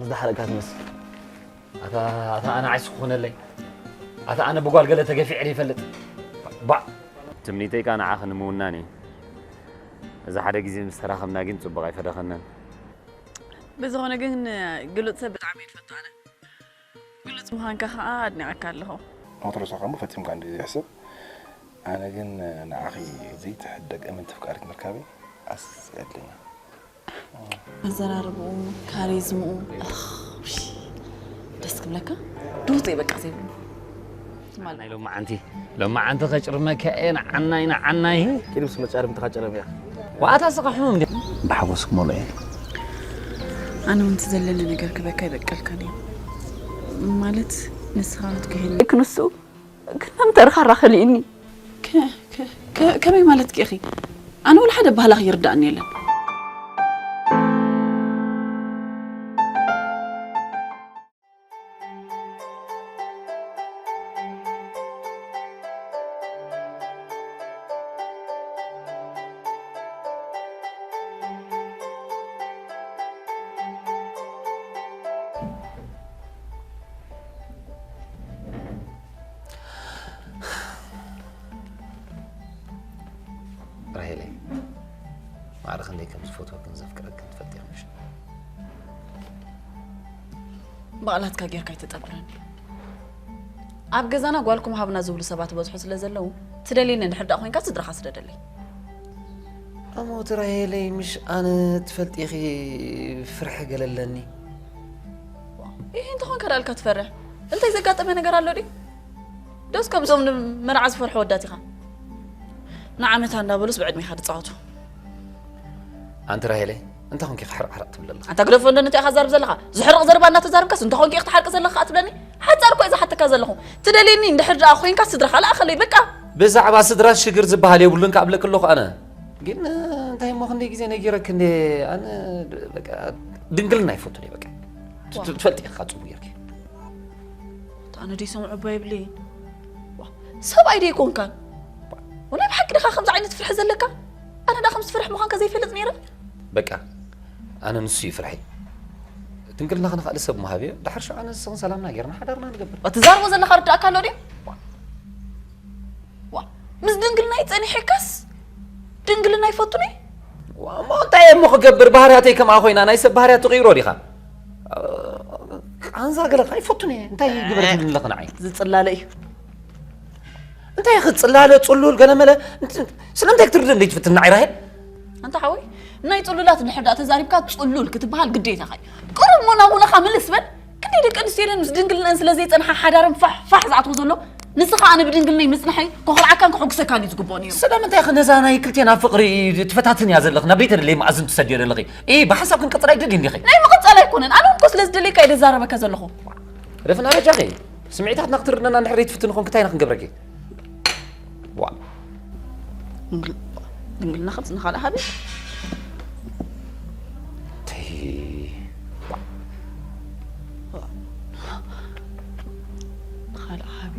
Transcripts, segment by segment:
ዝደሓረካ ትመስል። ኣታ ኣታ ኣነ ዓይስ ክኾነለይ። ኣታ ኣነ ብጓል ገለ ተገፊዐ ይፈልጥ። ባዕ። ትምኒተይ ከኣ ንዓኺ ንምውናን እዩ። እዚ ሓደ ግዜ ምስ ተራኸብና ግን ጽቡቕ ኣይፈደኸንን። ብዝኾነ ግን ግሉጽ ሰብ ብጣዕሚ እየ ዝፈቱ ኣነ። ግሉጽ ምዃንካ ከኣ ኣድኒቐካ ኣለኹ። ወትሩ ሰው ከምኡ ፈጺምካ እንድዩ ዝሕሰብ። ኣነ ግን ንዓኺ ዘይትሕደግ እምንቲ ኣፍቃሪት ምርካበይ ኣዝዩ ዕድለኛ። ኣዘራርብኡ፣ ካሪዝምኡ፣ ኣኽ፣ ውይ፣ ደስ ክብለካ። ድውጥ እየ በቃ ዘይብሉ። ናይ ሎማዓንቲ፣ ሎማዓንቲ ከጭርመካ እየ፣ ንዓናይ፣ ንዓናይ። ኪድ ምስ መጫርምትኻ ጨረም እያ። ዋታ ስኻ ሕሙም ድዩ? ብሓጎስ ክመልኦ እየ። ኣነ እውን እቲ ዘለኒ ነገር ክበካ ይበቀልካን እዩ። ማለት ንስኻ ክትክህል ክንሱ ከም ተርኻራ ከሊእኒ። ከ- ከ- ከ- ከመይ ማለትኪ ኢኺ? ኣነ ወላ ሓደ ባህላኺ ይርዳእኒ የለን። ራሄለይ፣ ማዕረ ክንደይ ከም ዝፈትወክን ዘፍቅረክን ትፈልጢ ኢኺ ምሽ? ብቓላትካ ጌርካ ኣይተጠብረኒ። ኣብ ገዛና ጓልኩም ሃብና ዝብሉ ሰባት ይበዝሑ ስለ ዘለዉ፣ ትደልየኒ እንድሕር ደኣ ኮይንካ ስድራኻ ስደደለይ። እሞ እቲ ራሄለይ ምሽ ኣነ ትፈልጢ ኢኺ ፍርሒ ገለ ኣለኒ። ይሄ እንተኾንካ ደኣ ኣልካ ትፈርሕ? እንታይ ዘጋጠመ ነገር ኣሎ ድዩ? ዶስ ከምዞም ንመርዓ ዝፈርሑ ወዳት ኢኻ? ንዓመታ እንዳበሉስ ብዕድሜኻ ዝጻወቱ። ኣንቲ ራሄለይ፣ እንታይ ኾንኪ ኢኺ ሕርቕ ሕርቕ ትብሊ ዘለኺ? ኣንታ ግደፎ እንዶ ነቲ ኢኻ ትዛረብ ዘለኻ። ዝሕርቕ ዘረባ እንዳተዛረብካስ እንታይ ኾንኪ ኢኺ ትሓርቂ ዘለኺ ከኣ ትብለኒ? ሓጻር እኮ እየ ዝሓተካ ዘለኹ። ትደልየኒ እንድሕር ደኣ ኮይንካ ስድራኻ ለኣኸለይ በቃ። ብዛዕባ ስድራ ሽግር ዝበሃል የብሉን ከኣ እብለኪ ኣለኹ ኣነ። ግን እንታይ እሞ ክንደይ ግዜ ነጊረኪ እንደ ኣነ በቃ ድንግልና ይፈቱ እየ በቃ። ዋ። ትፈልጢ ኢኻ ጽቡቕ ጌርኪ። ኣነ ደይ ሰምዑ እባ የብለይን። ዋ፣ ሰብኣይ ደይ ኮንካን? ወላይ ብሓቂ ድኻ ከምዚ ዓይነት ፍርሒ ዘለካ? ኣነ ደኣ ከምዚ ትፍርሕ ምዃንካ ዘይፈልጥ ነይረ። በቃ፣ ኣነ ንሱ እዩ ፍርሐይ። ድንግልና ክንኻእል ሰብ ምሃብ እዮ። ድሓር ሽዑ ኣነ ንስኽን ሰላምና ጌርና ሓዳርና ንገብር። ዋ፣ ትዛርቦ ዘለኻ ርዳእካ ኣሎ ድዩ? ዋ፣ ምስ ድንግልና ይጸኒሐካስ? ድንግልና ይፈቱኒ? ዋ፣ እሞ እንታይ እየ እሞ ክገብር? ባህርያተይ ከምኣ ኮይና ናይ ሰብ ባህርያት ትቕይሮ ዲኻ? ቃንዛ ገለ ኣይፈቱን እየ። እንታይ ግበርክኒ ኣለኺ ንዓይ? ዝጽላለ እዩ። እንታይ ክጽላለ፣ ጽሉል፣ ገለ መለ፣ እንት-፣ ስለምንታይ ክትርድእ እንዴት ትፍትን ንዓይ ራሄል? ኣንታ ሓወይ፣ ናይ ጽሉላት እንድሕር ደኣ ተዛሪብካ ጽሉል ክትበሃል ግዴታኻ እዩ። ቅሩብ ሞና ሞናኻ ምልስ በል። ክንደይ ደቂ ኣንስትዮ ኢለን ምስ ድንግልነን ስለ ዘይጸንሓ ሓዳረን ፋሕ ፋሕ ዝኣትዎ ዘሎ፣ ንስኻ ኣነ ብድንግልነይ ምጽንሐይ ከኹርዓካን ከሐጉሰካን እዩ ዝግብኦ ነይሩ። ስለምንታይ ኢኺ ነዛ ናይ ክልቴና ፍቕሪ ትፈታትንያ ዘለኺ? ናብ ደይተደለየ መኣዝን ትሰድዮ ዘለኺ? ኢ፣ ብሓንሳብ ክንቅጽል ኣይደልይን ዲኺ? ናይ ምቕጻል ኣይኮነን። ኣነ እውን እኮ ስለ ዝደለየካ እየ ደዛረበካ ዘለኹ። ረፍና በጃኺ፣ ስምዒታትና ክትርድእና እንድሕር ዘይትፍትን ኮንኪ እንታይ ኢና ክንገብረኪ? ዋ። ድንግል-፣ ድንግልና ከምዚ ንኻልእ ሃቢ። ተይ። ንኻልእ ሃቢ።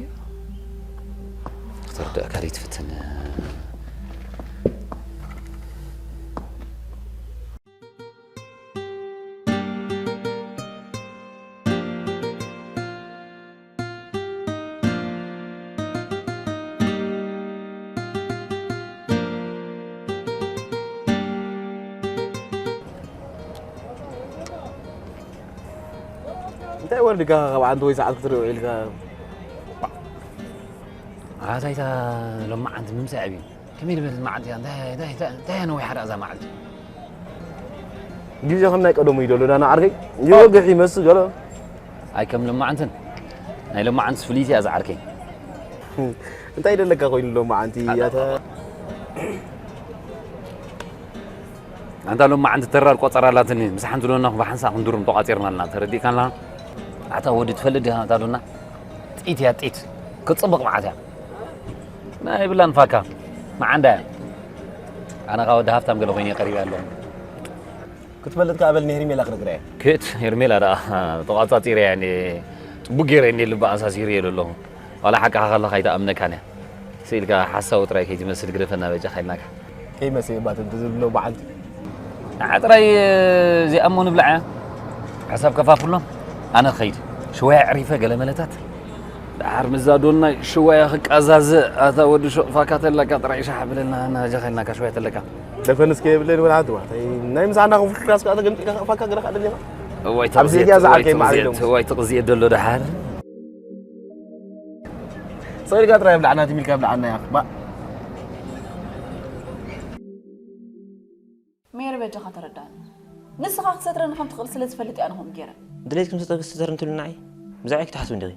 ክትርድእካ ዘይትፍትን። እንታይ ወሪድካ ካብ ዓንዲ ወይ ሰዓት ክትሪኦ ኢልካ? ኣታ ኣይታ ሎማዓንቲ ምምሳይ ኣብዩ። ከመይ ዝበለት መዓልቲ እያ? እንታይ፣ እንታይ፣ እንታይ፣ እንታይ እያ ነዊሓ ደኣ እዛ መዓልቲ? ግዜ ከም ናይ ቀደሙ እዩ ዘሎ፣ ዳና ዓርከይ። ይወግሕ ይመስል ገለ። ኣይ ከም ሎማዓንትን፣ ናይ ሎማዓንትስ ፍልይቲ እያ እዛ ዓርከይ። እንታይ ደለካ ኮይኑ ሎማዓንቲ ኣታ እያ ተ-? ኣንታ ሎማዓንቲ ተራር ቆጸራ ኣላትኒ፣ ምስ ሓንቲ ዶና ብሓንሳእ ክንድሩም ተቋጺርና ኣለና፣ ተረዲእካ ኣለኻ? ኣታ ወዲ ትፈልጥ ዲኻ ኣታ ዶና? ጢት እያ ጢት፣ ክጽብቕ መዓት እያ። ናይ ብላን ፋካ፣ መዓንዳ እያ። ኣነ ካብ ወዲ ሃፍታም ገለ ኮይነ ቀሪበ ኣለኹ። ክትፈልጥ ከኣ በል ንሄርሜላ ክነግራ እየ። ክት ሄርሜላ ደኣ ተቋጻጺረ እያ፣ እኔ ጽቡቅ ገይረ እኔ ልባ ኣሳሲረ እየ ዘለኹ። ዋላ ሓቅኻ ከለኻ ኣይትኣምነካን እያ። ስኢልካ ሓሳዊ ጥራይ ከይትመስል ግደፈና በጃኻ ኢልናካ። ከይመሰየባት እንተ ዝብሎ በዓልቲ። ንዓ ጥራይ እዚኣ እሞ ንብላዕ እያ። ሓሳብ ከፋፍሎም። ኣነ ኸይድ ሽወያ ዕሪፈ ገለ መለታት። ደሓር ምዛ ዶናይ ሽወያ ክቃዛዘ ኣታ ወዲ ሾቕፋካ ተለካ ጥራይ ሻሕ ብለና ናጃኸልናካ ሽወያ ተለካ። ደፈንስ ከየብለኒ ወላ ሓንቲ ዋዕታይ ናይ ምሳና ክፍልፍላስ ከኣ ተገምጢልካ ከቕፋካ ገለ ከኣ ደሊኻ። እዋይ ኣብዚ ተቕዝየት፣ እያ ዝዓርከይ እዋይ ማዕሪሎም። ትቕዝየት፣ እዋይ ትቕዝየት ደሎ ደሓር። ሰሪጋ ጥራይ ብላዕና ትሚልካ ብላዕና ያኽ። ባ- ሜሪ በጃኻ ተረዳእኒ። ንስኻ ክትሰትረኒ ከም ትኽእል ስለ ዝፈልጥ እያ ኣነ ከምኡ ገይረ። ድሌትኩም ተጠ-፣ ተሰትረኒ ትብሉና ኣይ? ብዛዕባይ ክትሓስቡ እንዲኺ።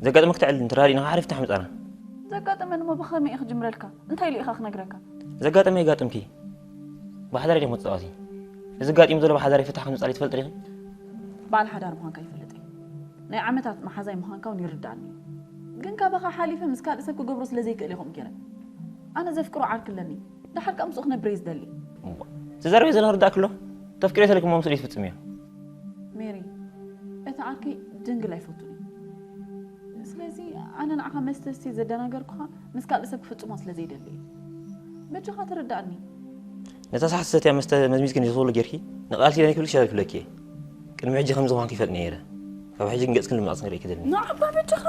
ዘጋጠመ ክትዕል እንተራዲእና ሓሪፍ ታሕ ምጻና። ዘጋጠመ ድማ ብኸመይ እየ ክጅምረልካ? እንታይ ኢሉ ኢኻ ክነግረካ? ዘጋጠመ የጋጥምኪ። ብሓዳር ዲኹም ትጻወቲ? እዚ ጋጢሙ ዘሎ ብሓዳር ይፍታሕ ከም ዝጻል ትፈልጥ ዲኺ? በዓል ሓዳር ምዃንካ ይፈልጥ እየ። ናይ ዓመታት መሓዛይ ምዃንካ እውን ይርዳእኒ እዩ። ግን ካባኻ ሓሊፈ ምስ ካልእ ሰብ ክገብሮ ስለ ዘይክእል እየ ከምኡ ገይረ። ኣነ ዘፍቅሮ ዓርኪ ኣለኒ። ደሓር ከኣ ምስኡ ክነብር እየ ዝደሊ። እሞ፣ እቲ ዘረባይ ዘሎ ክርዳእኪ ኣሎ? ተፍቅርዮ ተልኪ እሞ ምስኡ ትፍጽምዮ? ሜሪ፣ እቲ ዓርከይ ድንግል ኣይፈቱን እዩ። ስለዚ ኣነ ንዓኻ መስተ ስቴ ዘደናገርኩኻ ምስ ካልእ ሰብ ክፍጽሞ ስለ ዘይደሊ እዩ። በጃኻ ተረዳእኒ። ነታ ሰሓት ዝሰትያ መስተ መዝሚዝኪ ንዝኽብሉ ጌርኪ ንቓል ኪዳን ይክብልኪ ሸለል ክብለኪ እየ። ቅድሚ ሕጂ ከምዚ ምዃንኪ ይፈልጥ ነይረ። ካብ ሕጂ ግን ገጽኪ ንምዕጽ ንርኢ ክደልኒ። ንዓባ በጃኻ።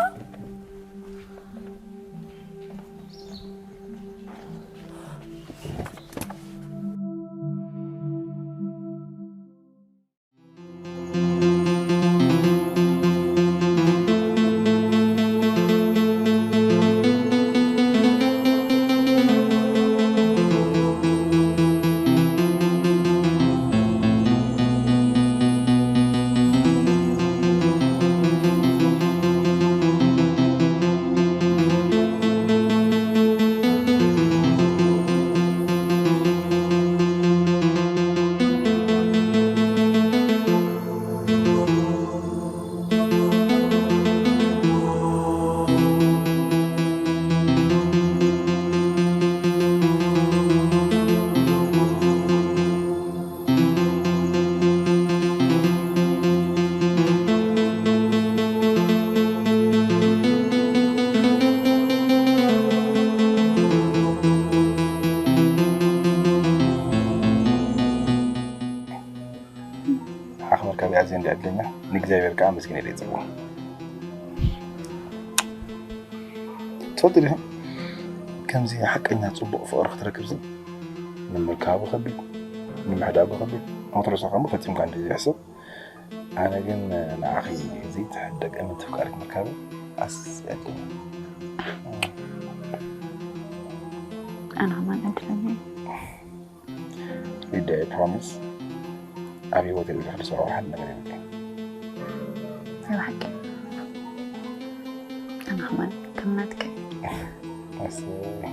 ሓኽመር ካብ ኣዝየ እንዲ ዕድለኛ ንእግዚኣብሔር ከዓ ኣመስግነ ኢለ ይፅውዖ። ትፈልጡ ዲኹም ከምዚ ሓቀኛ ፅቡቕ ፍቕሪ ክትረክብሲ ንምርካቡ ከቢድ፣ ንምሕዳጉ ከቢድ፣ ክትረስዖ ከሞ ፈፂምካ እንዲ ዘይሕሰብ። ኣነ ግን ንዓኺ ዘይትሕደግ እምንቲ ፍቃድኪ ምርካበይ ኣዝየ ዕድለኛ። ኣነ ከማን ዕድለኛ እየ። ሊዳ፣ I promise ኣብ ህይወተይ ብዙሕ ዝሰርሖ ሓደ ነገር የብለይን። ናይ ብሓቂ ኣነ ከማን ከም ናትካ እየ። ኣሰይ።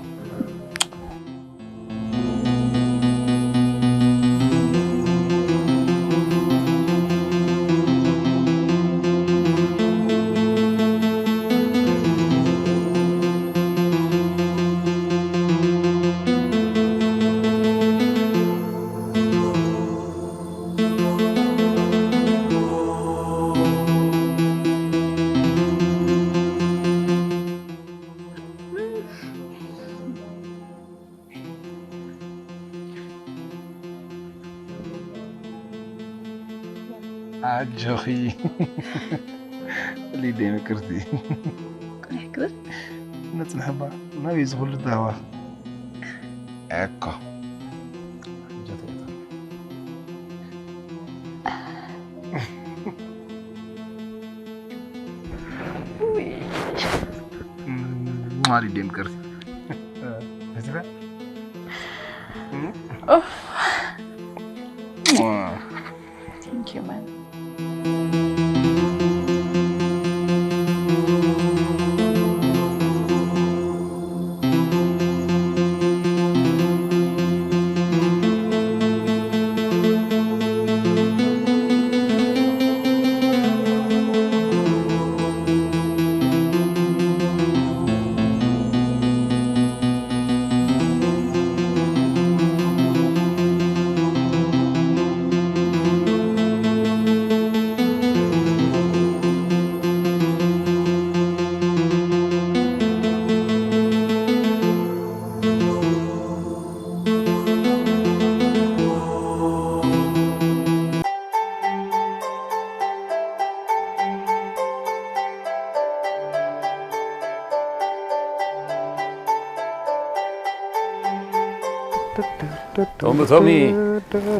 ኣጆኺ ሊደይ ምቅርቲ። ቅኑዕ ክብል። ነጽንሕባ ናበይ ዝኹሉ ዳዋ? እኮ። ውይ። ሟ ሊደይ ምቅርቲ። ነጽንሕ። ኡፍ። Thank you, man. ቶሚ ቶሚ።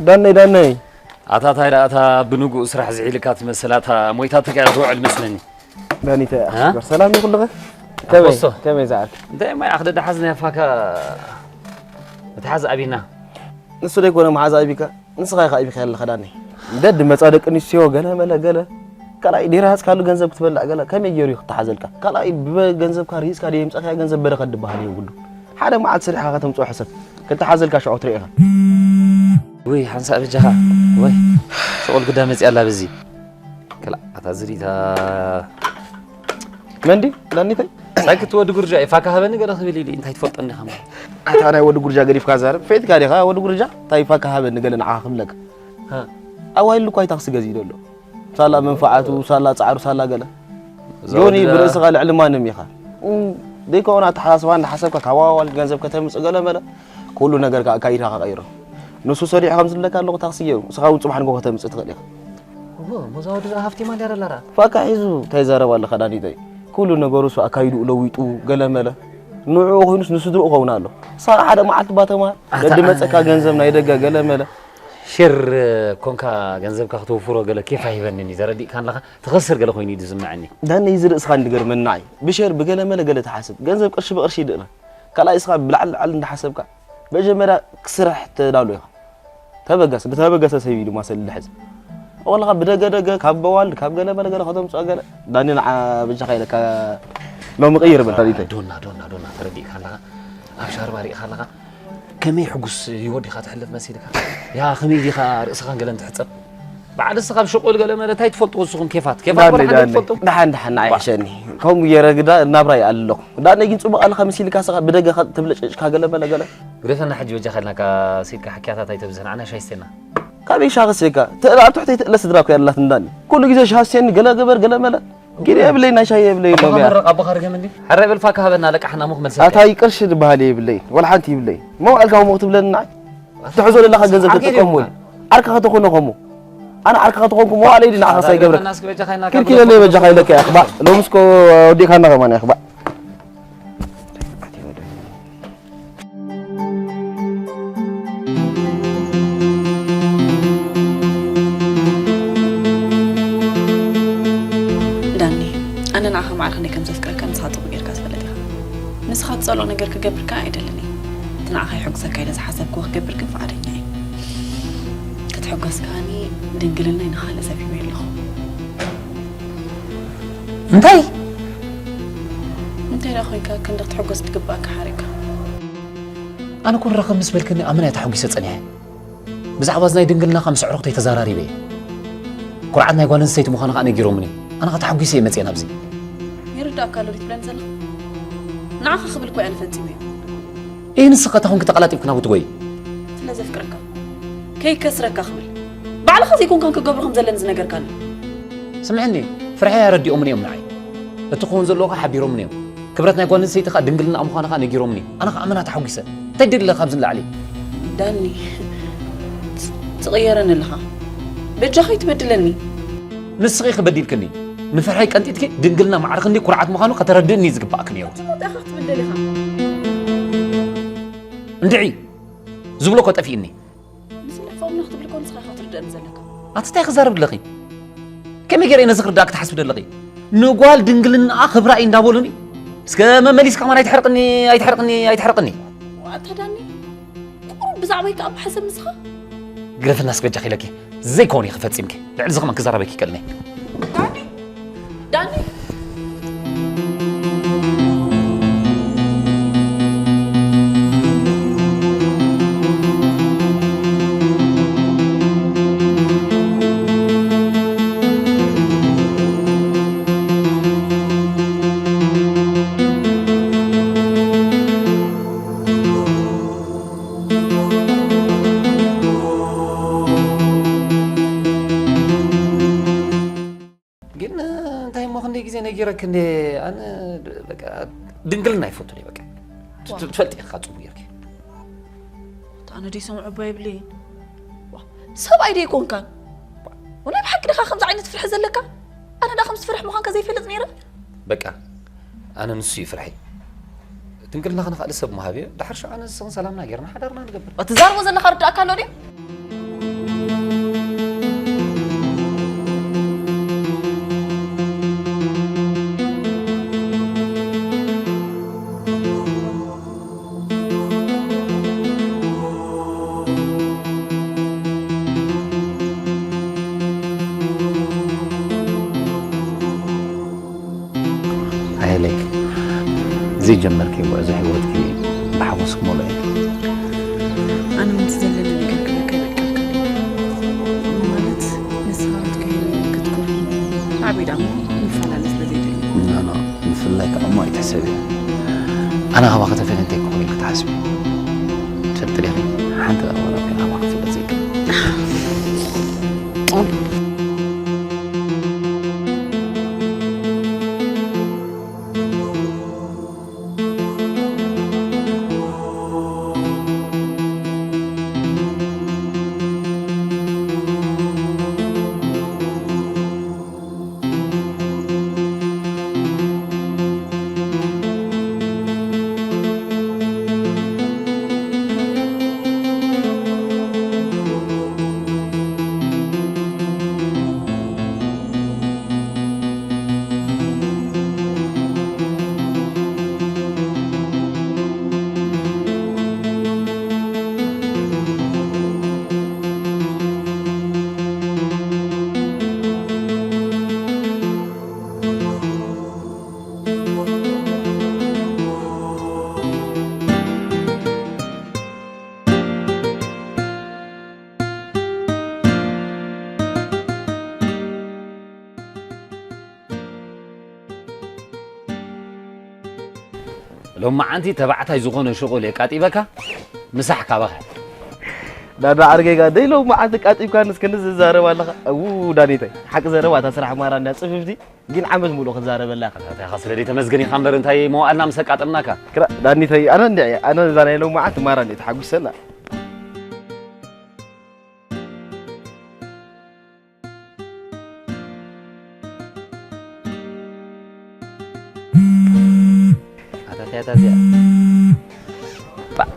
ዳነይ ዳነይ። ኣታ ታይ ደኣ እታ ብንጉእ ስራሕ ዝዒልካ ትመስል፣ ኣታ ሞይታ ተጋር ትውዕል መስለኒ። ዳኒተ። ሰላም ይኹልኸ? ከመይ ከመይ ዝኣክ? እንታይ ማይ ኣኽደ ደሓዝ ናይ ፋካ። መትሓዝ ኣቢና። ንሱ ደይኮነ መሓዝ ኣቢካ ንስኻ ኢኻ ኣቢኻ ያለኻ ዳኒ። ደድ መጻ ደቂ ኣንስትዮ ገለ መለ ገለ ካልኣይ ዲራ ሃዝካሉ ገንዘብ ክትበልዕ ገለ ከመይ ገይሩ እዩ ክተሓዘልካ? ካልኣይ ብገንዘብካ ርሂዝካ ድየ ምጻእካዮ ገንዘብ በረኸት ድበሃል የብሉ። ሓደ መዓልቲ ስሪሕካ ከተምጽኦ ሕሰብ። ክተሓዘልካ ሽዑ ትርኢ ኢኻ። ውይ ሓንሳእ በጃኻ። ወይ ሸቑል ግዳ መጺኣ ኣላ በዚ። ክላ ኣታ ዝሪታ መንዲ ዳኒተይ ሳክት ወዲ ጉርጃ እዩ ፋካ ሃበኒ ገለ ክብል ኢሉ እንታይ ትፈልጦ እንዲኻ? ኣታ ናይ ወዲ ጉርጃ ገዲፍካ ዛረብ ፈይትካ ዲኻ ወዲ ጉርጃ እንታይ ፋካ ሃበኒ ገለ ንዓኻ ክብለካ። ኣዋይሉ እኳ ኣይታክሲ ገዚኡ ደሎ ሳላ መንፈዓቱ ሳላ ጻዕሩ ሳላ ገለ ጆኒ ብርእስኻ ልዕሊ ማንም ኢኻ። ደይከውን ኣተሓሳስባ እንዳሓሰብካ ካብ ኣዋዋል ገንዘብ ከተምጽእ ገለ መለ ኩሉ ነገር ኣካይድካ ከቐይሮ። ንሱ ሰሪሑ ከም ዝብለካ ኣለኹ ታክሲ ገይሩ ንስኻ እውን ጽባሕ ንጎ ከተምጽእ ትኽእል ኢኻ። እሞ እዛ ወዲ እዚኣ ሃፍቲማ እንድያ ደላ ደኣ? ፋካ ሒዙ እንታይ ይዛረብ ኣለኻ ዳኒተይ? ኩሉ ነገሩ እሱ ኣካይድኡ ለዊጡ ገለ መለ ንዕኡ ኮይኑስ ንስድርኡ ኸውን ኣሎ። ሳራ ሓደ መዓልቲ ባተማ ኣታ- ደዲ መጸካ ገንዘብ ናይ ደገ ገለ መለ። ሼር ኮንካ ገንዘብካ ክትውፍሮ ገለ ኬፍ ኣይበንን እዩ ተረዲእካ ኣለኻ ትኸስር ገለ ኮይኑ እዩ ዝስምዐኒ። ዳነይ እዚ ርእስኻ እንድገርመና እዩ ብሼር ብገለ መለ ገለ ትሓስብ ገንዘብ ቅርሺ ብቅርሺ ይድእና ካልኣይ እስኻ ብላዕሊ ላዕሊ እንዳሓሰብካ መጀመርያ ክስራሕ ተዳሉ ኢኻ ተበገሰ ብተበገሰ ሰብ ኢሉ ማሰል ዝሕዝ ወላኻ ብደገ ደገ ካብ በዋል ካብ ገለ መለ ገለ ከተምፅኦ ገለ ዳኒ ንዓ በጃኻ ኢለካ ሎሚ ቅይር በል ፈሊጠ ዶና ዶና ዶና ተረዲእካ ኣለኻ ኣብ ሻርባ ሪእኻ ኣለኻ ከመይ ሕጉስ ህይወት ዲኻ ትሕልፍ መሲልካ ያ ከመይ ዲኻ ርእስኻን ገለን ትሕፀብ በዓል እስኻ ኣብ ሽቁል ገለ መለ እንታይ ትፈልጡ ንስኹም ኬፋት ኬፋት ዳኒ ወላ ሓደ ዳኒ ትፈልጡ ደሓን ደሓን ንዓይ ሕሸኒ ከምኡ ገይረ ግዳ ናብራ ይኣሊ ኣለኹ ዳኒ ግን ፅቡቅ ኣለኻ መሲልካ ስኻ ብደገ ትብለጨጭካ ገለ መለ ገለ ግደፈና ሕጂ በጃኻ ኢልናካ ሲድካ ሕክያታት ኣይተብዝሕ ንዓና ሻይ ስቴና። ካበይ ሻሂ ሰትየካ? ትእለ ኣብ ትሕተይ ትእለ ስድራ እኮ እያ ኣላትና እንዳኒ። ኩሉ ግዜ ሻሂ ስቴኒ ገለ ግበር ገለ መለ። ጊደ የብለይ ናይ ሻሂ የብለይ ኢሎም እያ። ኣቦኻ መረቕ ኣቦኻ ርገም እንዲ። ሕራይ በል ፋካ ሃበና ለቃሕና እሞ ክመልሰልካ እየ። ኣታይ ቅርሺ ዝበሃል የብለይ ወላ ሓንቲ ይብለይ። መዋዕልካ እሞ ክትብለኒ ንዓይ። ትሕዞ ዘለኻ ገንዘብ ዓርኪ ተጥቀመሉ። ዲኻ? ዓርካ ከተኾኖ ከምኡ። ኣነ ዓርካ ከተኾንኩ መዋዕለይ ድዩ ንዓኻ ሳይገብረካ? ኣታ ርገምና እስኪ በጃኻ ኢልናካ ኪልኪለለይ በጃኻ ኢለካ እያ ክባእ። ሎምስ እኮ ወዲእካና ከማን እያ ክባእ። ዳኒ፣ ኣነ ንዓኻ ማዕረ ክንደይ ከም ዘፍቅረካ ንስኻ ጽቡቕ ጌርካ ትፈልጥ ኢኻ። ንስኻ ትጸልኦ ነገር ክገብር ከኣ ኣይደልን እየ። እቲ ንዓኻ የሐጉሰካ ኢለ ዝሓሰብክዎ ክገብር ግን ፍቓደኛ እየ። ክትሕጎስ ከኣኒ ድንግልናይ ንኻልእ ሰብ ሂበዮ ኣለኹ። እንታይ እንታይ ደኣ ኮይንካ ክንዲ ክትሕጎስ ትግባኣካ ሓሪቕካ ኣነ ኩን ረኸብ ምስ በልክኒ ኣመና እየ ተሓጒሰ ጸኒሐ ብዛዕባ እዚ ናይ ድንግልናኻ ምስ ኣዕሩኽተይ ተዛራሪበ እየ ኩርዓት ናይ ጓል ኣንስተይቲ ምዃንኻ ነጊሮምኒ ኣነ ኸ ተሓጒሰ እየ መጽአ ናብዚ ይርዳእካ ኣሎ ትብለኒ ዘለኻ ንዓኻ ክብል እኮ እየ ኣነ ፈጺመዮ እየ ንስኻ እታ ኾንኪ ተቐላጢፍኪ ናብኡ ትጎይ ስለ ዘፍቅረካ ከይከስረካ ክብል ባዕልኻ ዘይኮንካን ክገብሮ ከም ዘለኒ ዝነገርካኒ ስምዕኒ ፍርሐይ ኣረዲኦምኒ እዮም ንዓይ እቲ ክኾን ዘለዎ ከዓ ሓቢሮምኒ እዮም ክብረት ናይ ጓል ኣንስተይቲ ከዓ ድንግልና ምዃኑ ከዓ ነጊሮምኒ ኣነ ከዓ ኣመና ተሓጒሰ እንታይ ደሊ ኣለካ ኣብዚ ንላዕሊ ዳኒ ትቕየረኒ ኣለኻ በጃኻ ይትበድለኒ ንስኺ ክበዲልክኒ ንፍርሐይ ቀንጢጥኪ ድንግልና ማዕረ ክንደይ ኩርዓት ምዃኑ ከተረድእኒ እዩ ዝግባእኪ ነይሩ። እቲ መውጽእኻ ክትብል ደሊኻ። እንድዒ ዝብሎ እኮ ጠፊእኒ። ንስለ ፎምና ክትብል እኮ ንስኻ ኢኻ ክትርድአኒ ዘለካ። ኣቲ እንታይ ክዛረብ ኣለኺ? ከመይ ገይረ ነዚ ክርዳእኪ ትሓስቢ ዘለኺ? ንጓል ድንግልናኣ ክብራ እዩ እንዳበሉኒ እስከ መመሊስካ ከማን ኣይትሕርቅኒ ኣይትሕርቅኒ ኣይትሕርቅኒ። ዋእ ኣታ ዳኒ ቁሩብ ብዛዕባይ ከኣ እባ ሕሰብ ንስኻ። ግደፍና እስኪ በጃኺ ኢለኪ ዘይከውን ኢኺ ፈጺምኪ ልዕሊ እዚ ከማን ክዛረበኪ ይቀልኒ። ዳኒ ግን እንታይ እሞ ክንደይ ግዜ ነጊረክ እንደ ኣነ በቃ ድንግልና ይፈቱን በቃ ትፈልጥ ኢኻ ጽቡቅ ጌርክ ኣነ ደይ ሰምዑ እባ የብለይን ሰብኣይ ደይ ኮንካን ወላ ብሓቂ ድኻ ከምዚ ዓይነት ፍርሒ ዘለካ ኣነ ዳ ከምዚ ፍርሒ ምዃንካ ዘይፈልጥ ነይረ በቃ ኣነ ንሱ እዩ ፍርሐይ ድንግልናኺ ንኻልእ ሰብ ምሃብዮ፣ ድሓር ሽዑ ኣነ ንስኽን ሰላምና ጌርና ሓዳርና ንገብር። እትዛርቦ ዘለኻ ርዳእካ ኣሎ ድዩ? ኣየለይ፣ ዘይጀመርክዮ ጉዕዞ ህይወትኪ ብሓጎስ ክመልኦ እዩ። ኣነ ምንቲ ዘለኒ ነገር ክበካ ይበቃልካ። ማለት ንስኻ ክትከይድ ክትኮርኒ ሳዕቤን እሞ ምፈላለ ስለ ዘይደሊ። ኖ፣ ኖ፣ ምፍልላይ ከኣ እሞ ኣይትሕሰቢ። ኣነ ካባኺ ተፈልየ እንታይ ክኸውን ኢልኪ ትሓስቢ? ትፈልጢ ዲኺ? ሓንቲ ደኣ ዋላ እኳ ካባኺ ክፍለጥ ዘይክእል። ሎማዓንቲ ተባዕታይ ዝኾነ ሽቑል የቃጢበካ፣ ምሳሕ ካባኻ። ዳዳ ዓርገጋ፣ ደይ ሎማዓንቲ ቃጢብካንስ ክንዲ ዝዛረብ ኣለኻ? እው ዳኒተይ፣ ሓቂ ዘረባ እታ ስራሕ ማራ እንድያ ጽፍፍቲ፣ ግን ዓመት ሙሉእ ክዛረበላ። ኣታ ኢኻ ስለ ደይ ተመስገን ኢኻ እምበር እንታይ መዋእልና ምስ ኣቃጠምናካ። ክራ-፣ ዳኒተይ፣ ኣነ እንድዒ፣ ኣነ እዛ ናይ ሎማዓንቲ ማራ እንድዒ ተሓጒሰላ። ኣታ እንታይ እያ እታ እዚኣ? ባ-፣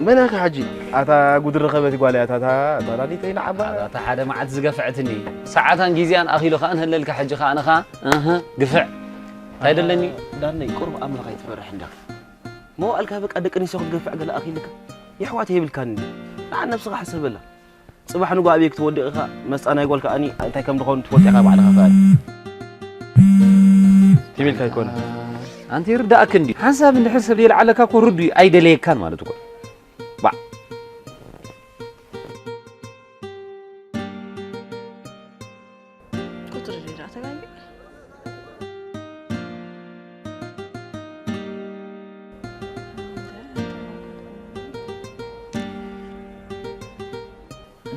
መን ኢኻ ሕጂ? ኣታ ጉድ ረኸበት ጓል እያ፣ ኣታ፣ ኣታ፣ ኣታ ዳኒተይ ንዓባ። ኣታ ሓደ መዓልቲ ዝገፍዐትኒ። ሰዓታን ግዜኣን ኣኺሉ ከኣ ንህለልካ፣ ሕጂ ከኣ ኣነ ከኣ፣ እህ፣ ግፍዕ። እንታይ ደለኒ? ዳነይ፣ ቁሩብ ኣምላኽ ኣይትፈርሕ እንዳ። መዋእልካ በቃ ደቂ ኣንስትዮ ክትገፍዕ ገለ ኣኺልካ። የሕዋት የብልካን እንዲ። ንዓ ነብስኻ ሕሰበላ። ጽባሕ ንግሆ ኣበይ ክትወድቕ ኢኻ? መስጣ ናይ ጓል ከኣኒ እንታይ ከም ዝኾኑ ትፈልጥ ኢኻ ባዕልኻ ከኣኒ። ትም ኢልካ ኣይኮነን። ኣንቲ ይርዳእክ እንድዩ። ሓንሳብ እንድሕር ሰብ የልዓለካ እኮ ርዱይ ኣይደለየካን ማለት እኮ። ባዕ። ቁጽሪ ሪራ ተጋጊ።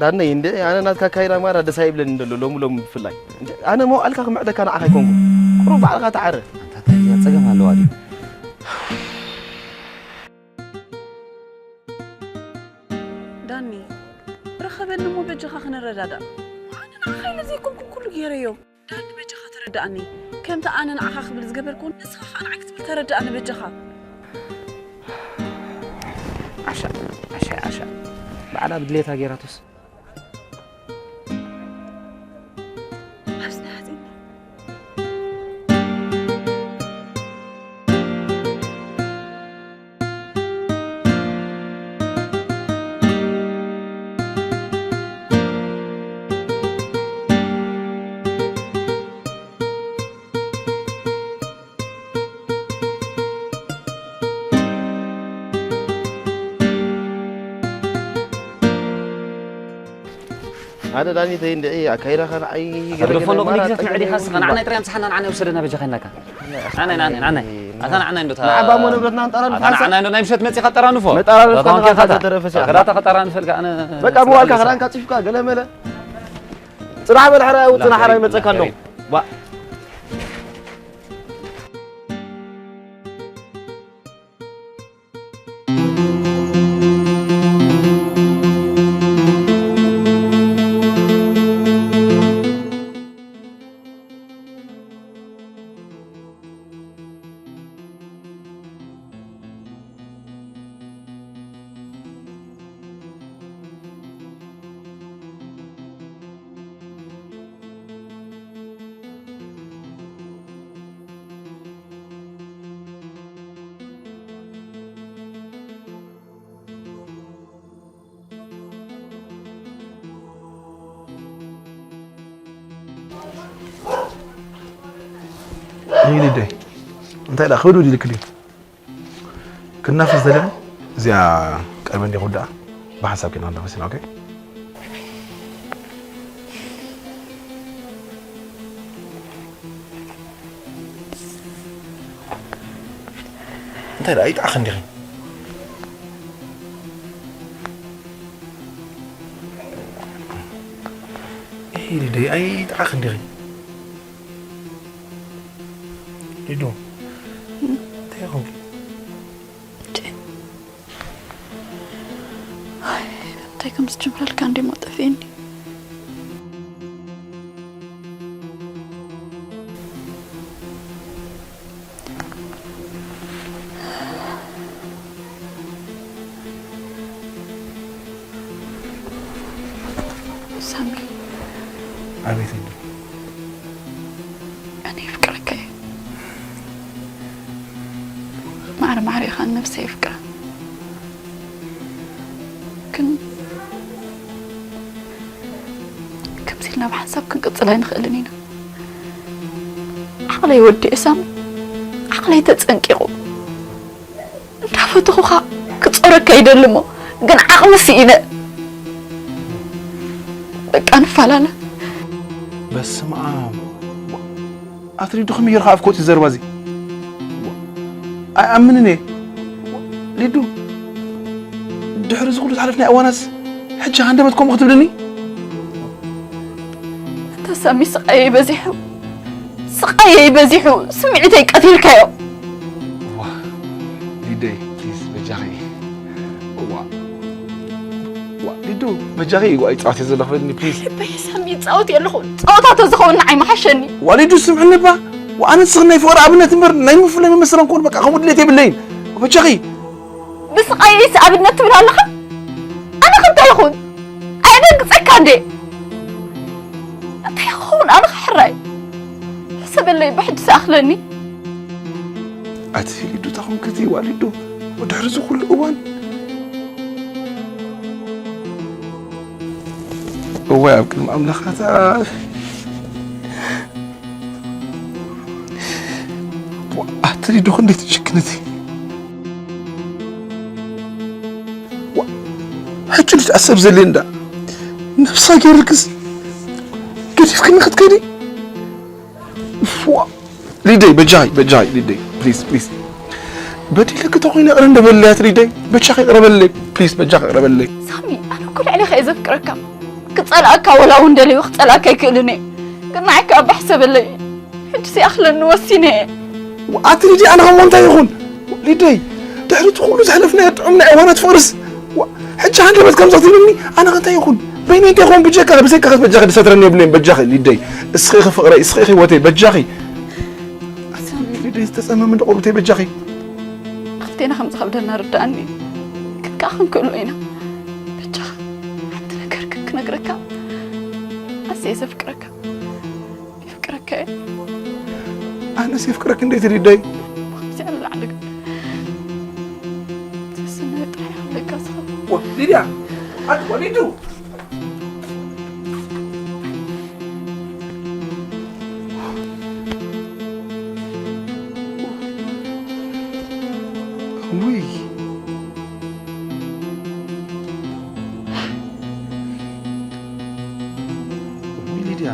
ዳነይ እንዴ፣ ኣነ ናትካ ኣካይዳ ማራ ደስ ኣይብለኒ እንደሎ፣ ሎሚ ሎሚ ብፍላይ። እንዴ፣ ኣነ መዋእልካ ክምዕደካ ንዓኻ ኣይኮንኩ። ቁሩብ ባዕልኻ ተዓረ። ኣንታ እንታይ እዚኣ ጸገም ኣለዋ ድዩ? ዳኒ፣ ርኸበኒ እሞ በጃኻ ክንረዳዳእ። ኣነ ንዓኻ ኢለ ዘይኮንኩ ኩሉ ገይረዮ። ዳኒ በጃኻ ተረዳእኒ። ከምቲ ኣነ ንዓኻ ክብል ዝገበርኩ ንስኻ ኸኣ ንዓይ ክትብል ተረዳእኒ በጃኻ። ዓሻ፣ ዓሻ፣ ዓሻ። ባዕላ ብድሌታ ገይራቶስ። ኣብዚ ናይ ሓፂን ኣነ ዳኒተይ እንድዒ ኣካይዳኻ ንዓይ ኣታ ገለ ገለ ቴሌፎን ዶ ማራ ክሊክ ዘፍንዕ ዲኻ? ጠገለ ስኻ ንዓና ይጥራይ ኣምጽሓና፣ ንዓና ይውሰደና በጃኻ ኢልናካ። ኣነ፣ ኣነ፣ ኣነ፣ ኣነ። ኣታ ንዓና እንዶ ታ-፣ ንዓባ እሞ ንብረትና ንጠራንፍ ኣታ ሓንሳእ። ንዓና እንዶ ናይ ምሸት መጺኻ ጠራንፎ። መጠራረፍካ ኣታ ኮንካ እንዳኻ ኢኻ ታ-፣ ዘተረፈ ሻዕ። ኣታ ተጠራንፈልካ፣ ኣነ በቃ ምዋልካ ጽላል ክዳንካ ጺፍካ ገለ መለ። ጽናሕ በል ሕራይ፣ ላ ጽናሕ ሕራይ ከሪም፣ መጸካ ላ ኣሎ። ከሪም። ዋ። ኣይ ሊደይ፣ እንታይ ደኣ ክብድ ውድ ኢልክልኝ? ክናፈስ ደለኒ። እዚኣ ቀርበ እንዲ ክውዳኣ ብሓንሳብ ኪና ክናፈስ ኢና። ኦኬ። እንታይ ደኣ ይጥዓኽ እንዲኺ? እሂ ሊደይ፣ ኣይጥዓኽ እንዲኺ? ሊዱ፣ እንታይ ይኾንኪ? እንታይ ከም ዝጅምረልካ እንዴ ማጠፍእኒ። ሳሚ፣ ኣቤት እንዴ። ኣነ የፍቅረካ እየ። ማዕረ ማዕረ ኢኻ ንነብሰይ የፍቅራ። ግን ከምዚ ኢልና ብሓንሳብ ክንቅጽል ኣይንኽእልን ኢና። ዓቕለይ ወዲኡ ሳሚ፣ ዓቕለይ ተጸንቂቑ። እንዳፈተኹኻ ክጾረካ ይደሊ እሞ ግን ዓቕሚ ስኢነ። በቃ ንፈላለ። በስመ ኣብ። ኣትሪዱ ከመይ ጌርካ ኣፍ ክወጽእ ዘረባ እዚ? ኣይኣምንን እየ። ሊዱ፣ ድሕሪ እዚ ኩሉ ዝሓለፍናዮ እዋናስ ሕጂ ሃንደበት ከምኡ ክትብልኒ? ኣታ ሳሚ፣ ስቓየይ በዚሑ፣ ስቓየይ በዚሑ፣ ስምዒተይ ቀቲልካዮ። ዋ፣ ሊደይ፣ ፕሊዝ፣ በጃኺ። ዋ፣ ዋ፣ ሊዱ፣ በጃኺ፣ ዋ፣ ይጻወት እየ ዘለኹ፣ በልኒ፣ ፕሊዝ። ልበይ ሳሚ፣ ይጻወት እየ ኣለኹ። ጸወታ ተዝኸውን ንዓይ ምሓሸኒ። ዋ፣ ሊዱ፣ ስምዕኒ እባ። ዋ፣ ኣነ ንስኺ ናይ ፍቕሪ ኣብነት እምበር ናይ ምፍላይ መመሰላ እንኮን በቃ ከምኡ ድሌት የብለይን። በጃኺ። ብስቓየይስ ኣብነት ትብል ኣለኻ? ኣነ ከ እንታይ ይኹን? ኣየደንግጸካ እንዴ? እንታይ ክኸውን? ኣነ ከ ሕራይ። ሕሰበለይ ብሕጂ ዝኣኽለኒ። ኣቲ ሊዱ፣ እንታይ ኮንኪ እቲ ዋሊዱ? ድሕሪ እዚ ኩሉ እዋን? እዋይ፣ ኣብ ቅድሚ ኣምላኽ ኣታ ኣቲ ሊዱ ክንደይ ትጭክን እቲ። ዋ፣ ሕጂ ልጅ ኣሰብ ዘልየ እንዳ ነብሳ ገይርክስ ገዲፍክኒ ክትከዲ። ዋ፣ ሊደይ፣ በጃይ፣ በጃይ፣ ሊደይ፣ ፕሊዝ፣ ፕሊዝ። በዲለኪ ተኾይነ ይቕረ እንደ በለያት ሊደይ፣ በጃኺ ይቕረ በለይ፣ ፕሊዝ፣ በጃኺ ይቕረ በለይ። ሳሚ፣ ኣነ እኮ ልዕሌኻ እየ ዘፍቅረካ። ክጸልኣካ ወላ እውን ደልየ ክጸልኣካ ኣይክእልን እየ። ግን ንዓይ ከኣ ባሕ ሰበለይ። ሕጂ ሲኣኽለኒ ወሲነ እየ። ኣቲ ሊዲ፣ ኣነ ኸሞ እንታይ ይኹን? ሊደይ፣ ድሕሪ እቲ ኩሉ ዘሕለፍናዮ ጥዑም ናይ እዋናት ፍቕርስ፣ ዋ፣ ሕጂ ሃንደበት ከምዛ ትብልኒ፣ ኣነ ኸ እንታይ ይኹን? በይነይ እንታይ ይኹን? ብጀካ፣ ብዘይካ ኸስ በጃኺ ድሰትረኒ የብለይን፣ በጃኺ ሊደይ። እስኺ ኢኺ ፍቕረይ፣ እስኺ ኢኺ ህይወተይ፣ በጃኺ። ኣቲ ሊደይ፣ ዝተጸመመ እንዶ ቆርብተይ፣ በጃኺ። ክልቴና ከም ዝኸብደና ርድኣኒ። ግን ከኣ ክንክእሎ ኢና። በጃኻ፣ ሓንቲ ነገር ግን ክነግረካ፣ ኣዝየ ዘፍቅረካ። የፍቅረካ እየ። ኣነስ የፍቅረክ እንዴት ሊደይ? ከምዚ ኣላዕሊ ግን፣ ዘስነ ጥራሕ ኣለካ ዝኸውን። ዋ፣ ሊድያ፣ ኣቲ ዋ፣ ሊዱ። ውይ። ውይ፣ ሊድያ።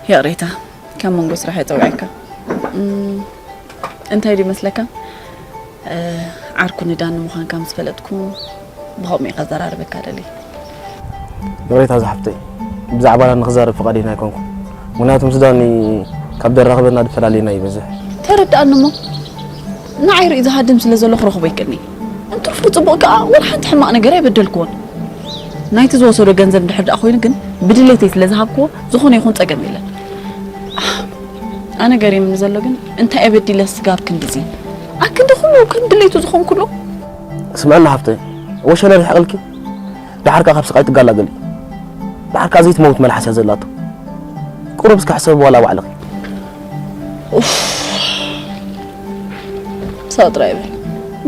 ይቕሬታ፣ ካብ መንጎ ስራሕ እየ ጸዊዐካ። እም፣ እንታይ ድዩ መስለካ? እ፣ ዓርኩ ንዳኒ ምዃንካ ምስ ፈለጥኩ፣ ብኸምኡ እየ ከዘራርበካ ደልየ። ይቕሬታ ዝሓፍተይ፣ ብዛዕባና ንኽዛረብ ፍቓደኛ ኣይኮንኩን። ምክንያቱ ምስ ዳኒ ካብ ደራኽበና ድፈላለየና ይበዝሕ። ተረድኣኒ እሞ፣ ንዓይ ርእዩ ዝሃድም ስለ ዘሎ ክረኽቦ ይክእልኒ። እንትርፉ ጽቡቕ ከኣ ወላ ሓንቲ ሕማቕ ነገር ኣይበደልክዎን። ናይቲ ዝወሰዶ ገንዘብ እንድሕር ደኣ ኮይኑ ግን ብድሌተይ ስለ ዝሃብክዎ ዝኾነ ይኹን ጸገም የለን። ኣነ ገሪምኒ ዘሎ ግን እንታይ ኣበዲለ ስጋብ ክንድዚ ኣክንዲ ኩሉ ከም ድሌቱ ዝኾንኩሉ? ስምዕና ሃፍተ፣ ወሸለ ርሕቕልኪ፣ ደሓር ከኣ ካብ ስቓይ ትጋላገሊ። ደሓር ከኣ ዘይትመውት መልሓስ እያ ዘላቶ። ቁሩብ እስከ ሕሰብ ዋላ ባዕልኺ። ሳው ጥራይ በል።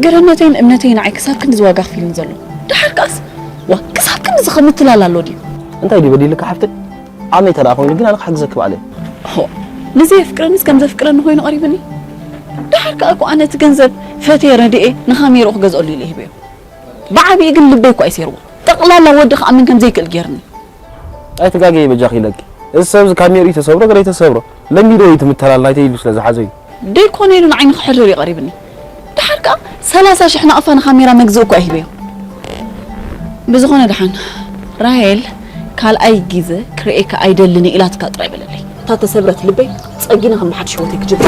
ገረነተይን እምነተይ ንዓይ ክሳብ ክንድዚ ዋጋ ኣኽፊሉኒ ዘሎ። ደሓር ከኣስ ዋ ክሳብ ክንድዚ ከምትላል ኣሎ ድዩ? እንታይ ድዩ በዲልካ ሓፍተይ? ዓመይ ተደኣ ኮይኑ ግን ኣነ ክሕግዘኪ ባዕለይ። ሆ ንዘየፍቅረኒስ ከም ዘፍቅረኒ ኮይኑ ቀሪብኒ። ደሓር ከኣ እኮ ኣነ እቲ ገንዘብ ፈትየ ረድኤ ንኻሜርኡ ክገዝኣሉ ኢለ ሂበዮ። ብዓብዪ ግን ልበይ እኮ ኣይሴርዎ። ጠቕላላ ወዲ ክኣምን ከም ዘይክእል ጌርኒ። ኣይትጋገይ በጃኺ ኢለኪ። እዚ ሰብ እዚ ካሜርኡ ተሰብሮ ገለ ተሰብሮ ለሚዶ እዩ ትምተላል ናይተይ ኢሉ ስለ ዝሓዞ እዩ። ደይኮነ ኢሉ ንዓይ ንክሕርር እዩ ቀሪብኒ። ደሓር ከኣ ሰላሳ ሽሕ ናቕፋ ንካሜራ መግዝኢ እኮ ሂበዮ። ብዝኾነ ደሓን ራሄል ካልኣይ ግዘ ክርእየካ ኣይደልን እየ ኢላትካ ጥራይ በለለይ። እታ ተሰብረት ልበይ ጸጊና ከም ብሓድሽ ህይወተይ ክጅምር።